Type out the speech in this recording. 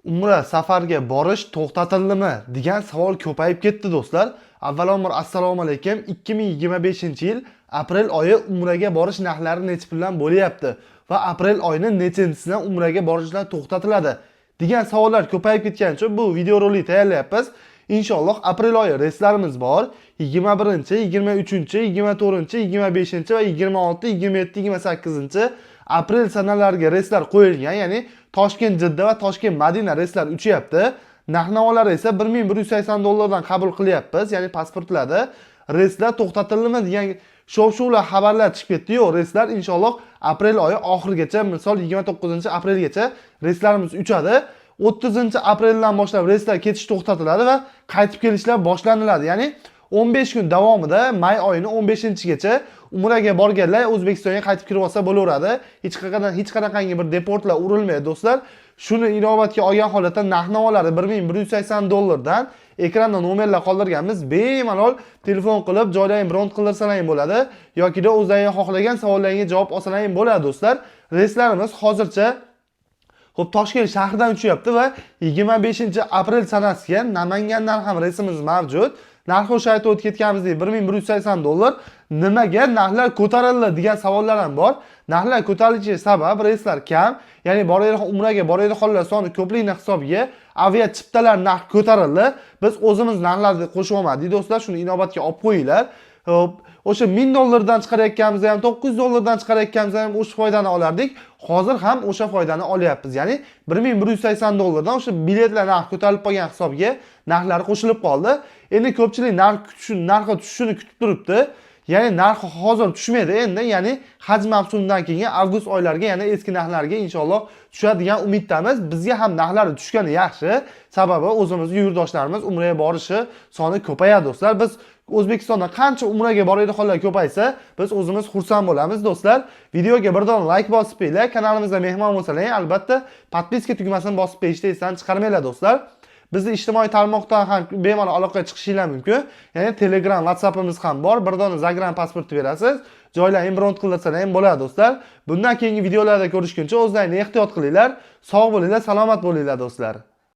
Umra safarga borish to'xtatildimi degan savol ko'payib ketdi, do'stlar. Avvalambor, assalomu alaykum. 2025-yil aprel oyi umraga borish narxlari necha puldan bo'lyapti va aprel oyini nechinchisidan umraga borishlar to'xtatiladi degan savollar ko'payib ketgani uchun bu videorolik tayyorlayapmiz. Inshaalloh, aprel oyi reyslarimiz bor. 21, 23, 24, 25 va 26, 27, 28 aprel sanalariga reyslar qo'yilgan, ya'ni Toshkent Jidda va Toshkent Madina reyslar uchyapti. Narx-navolari esa 1180 dollardan qabul qilyapmiz, ya'ni pasportlarda. Reyslar to'xtatildimi degan shov-shuvlar, xabarlar chiqib ketdi. Yo'q, reyslar inshaalloh aprel oyi oxirigacha, misol 29 aprelgacha reyslarimiz uchadi. 30 apreldan boshlab reyslar ketish to'xtatiladi va qaytib kelishlar boshlaniladi. Ya'ni 15 kun davomida, may oyini 15-gacha umraga borganlar O'zbekistonga qaytib kirib olsa bo'laveradi. Hech qanaqangi bir deportlar urilmaydi, do'stlar. Shuni inobatga olgan holatda narx-navolari 1180 dollardan. Ekranda nomerlar qoldirganmiz. Bemalol telefon qilib, joylaring bron qildirsalaring bo'ladi yokida o'zlaring xohlagan savollaringga javob olsalaring bo'ladi, do'stlar. Reyslarimiz hozircha, xo'p, Toshkent shahridan uchyapti va 25 aprel sanasiga Namangandan ham reysimiz mavjud. Narxi o'sha aytib o'tib ketganimizdek 1180 dollar. Nimaga narxlar ko'tarildi degan savollar ham bor. Narxlar ko'tarilishiga sabab reyslar kam, ya'ni borayotgan, umraga borayotganlar soni ko'pligini hisobiga avia chiptalar narxi ko'tarildi. Biz o'zimiz narxlarni qo'shib olmadik, do'stlar, shuni inobatga olib qo'yinglar. Xo'p, o'sha 1000 dollardan chiqarayotganimizda ham, 900 dollardan chiqarayotganimizda ham o'sha foydani olardik. Hozir ham o'sha foydani olyapmiz. Ya'ni 1180 dollardan o'sha biletlar narxi ko'tarilib qolgan hisobiga narxlari qo'shilib qoldi. Endi ko'pchilik narxi tushishini kutib turibdi. Ya'ni narxi hozir tushmaydi endi, ya'ni haj mavsumidan keyin avgust oylariga yana eski narxlarga inshaalloh tushadi degan umiddamiz. Bizga ham narxlari tushgani yaxshi. Sababi o'zimizni yurtdoshlarimiz umraga borishi soni ko'payadi, do'stlar. Biz O'zbekistonda qancha umraga boradiganlar ko'paysa, biz o'zimiz xursand bo'lamiz, do'stlar. Videoga bir dona layk bosib qo'yinglar. Kanalimizda mehmon bo'lsalar, albatta подписка tugmasini bosib qo'yishni esdan chiqarmanglar, do'stlar. Bizni ijtimoiy tarmoqdan ham bemalol aloqaga chiqishinglar mumkin. Ya'ni Telegram, WhatsAppimiz ham bor. Bir dona загран pasportni berasiz. Joylarni bron qildirsalar ham bo'ladi, do'stlar. Bundan keyingi videolarda ko'rishguncha o'zlaringni ehtiyot qilinglar. Sog' bo'linglar, salomat bo'linglar, do'stlar.